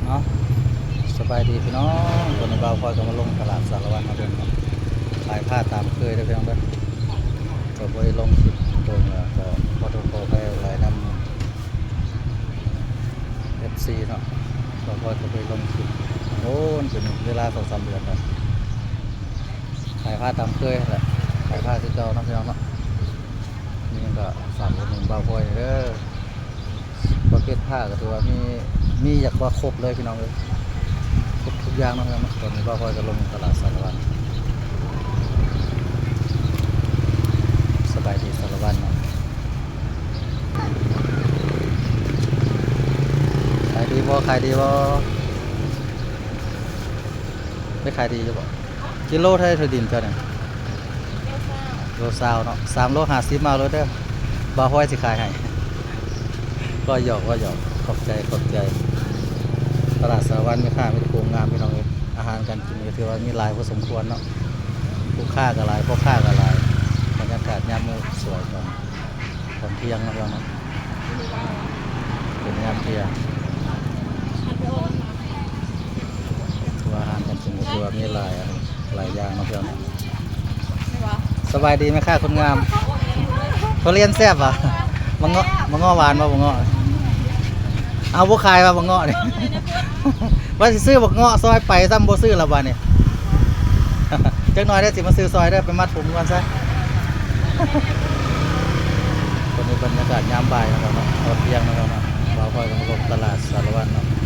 ເອົາ ສະບາຍດີພີ່ນ້ອງ, ຕອນນີ້ບ່າວພອຍກໍມາລົງຕະຫຼາດສາລະວັນເນາະ ເພິ່ນເນາະ ຂາຍຜ້າຕາມເຄີຍເດີພີ່ນ້ອງເດີ. ກໍບໍ່ໄດ້ລົງຄລິບດົນແລ້ວ ກໍຂໍໂທດຂໍອະໄພຫຼາຍນຳເອັຟຊີເນາະ. ບ່າວພອຍກໍບໍ່ໄດ້ລົງຄລິບໂດນ ເປັນເວລາສອງສາມເດືອນແລ້ວ. ຂາຍຜ້າຕາມເຄີຍຫັ້ນແຫຼະ, ຂາຍຜ້າຄືເກົ່າເນາະພີ່ນ້ອງເນາະ. ນີ້ກໍຝາກອຸດໜູນບ່າວພອຍເດີ. ປະເພດຜ້າກໍຖືວ່າມີ ມີຢາກວ່າຄົບເລີຍພີ່ນ້ອງເອີຍ, ຄົບທຸກຢ່າງເນາະ. ຕອນນີ້ບ່າວພອຍກໍລົງຕະຫຼາດສາລະວັນ. ສະບາຍດີສາລະວັນເນາະ. ຂາຍດີບໍ່? ຂາຍດີບໍ່? ໄດ້ຂາຍດີຢູ່ບໍ່? ກິໂລເທົ່າໃດຖົ່ວດິນເຈົ້ານີ້? ໂລຊາວ ໂລຊາວເນາະ, ສາມໂລຫ້າສິບ ມາເລີຍເດີ, ບ່າວພອຍຊິຂາຍໃຫ້. ເວົ້າຫຍອກ ເວົ້າຫຍອກ, ຂອບໃຈ ຂອບໃຈ. ຕະຫຼາດສາລະວັນ ແມ່ຄ້າມີແຕ່ຜູ້ງາມພີ່ນ້ອງເອີຍ. ອາຫານການກິນກໍຖືວ່າມີຫຼາຍພໍສົມຄວນເນາະ, ລູກຄ້າກໍຫຼາຍ ພໍ່ຄ້າກໍຫຼາຍ. ບັນຍາກາດຍາມມື້ສວຍຕອນ ຕອນທ່ຽງເນາະພີ່ນ້ອງເນາະ, ເປັນຍາມທ່ຽງ. ຄືວ່າອາຫານການກິນກໍຄືວ່າມີຫຼາຍ ຫຼາຍຢ່າງເນາະພີ່ນ້ອງເນາະ. ສະບາຍດີແມ່ຄ້າຄົນງາມ. ທຸລຽນແຊບຫວາ? ບັກເງາະ ບັກເງາະຫວານບໍ່? ບັກເງາະ ເອົາ ບໍ່ຂາຍຫວາບັກເງາະນີ້? ວ່າຊິຊື້ບັກເງາະຊອຍໄປ ຊ້ຳບໍ່ຊື້ລະບາດນີ້. ຈັກໜ່ອຍເດີ ຊິມາຊື້ຊອຍເດີ, ໄປມັດຜົມກ່ອນຊະ. ຕົວນີ້ບັນຍາກາດຍາມບ່າຍເນາະ ເຂົ້າທ່ຽງເນາະ. ບ່າວພອຍກໍມາລົງຕະຫຼາດສາລະວັນເນາະ.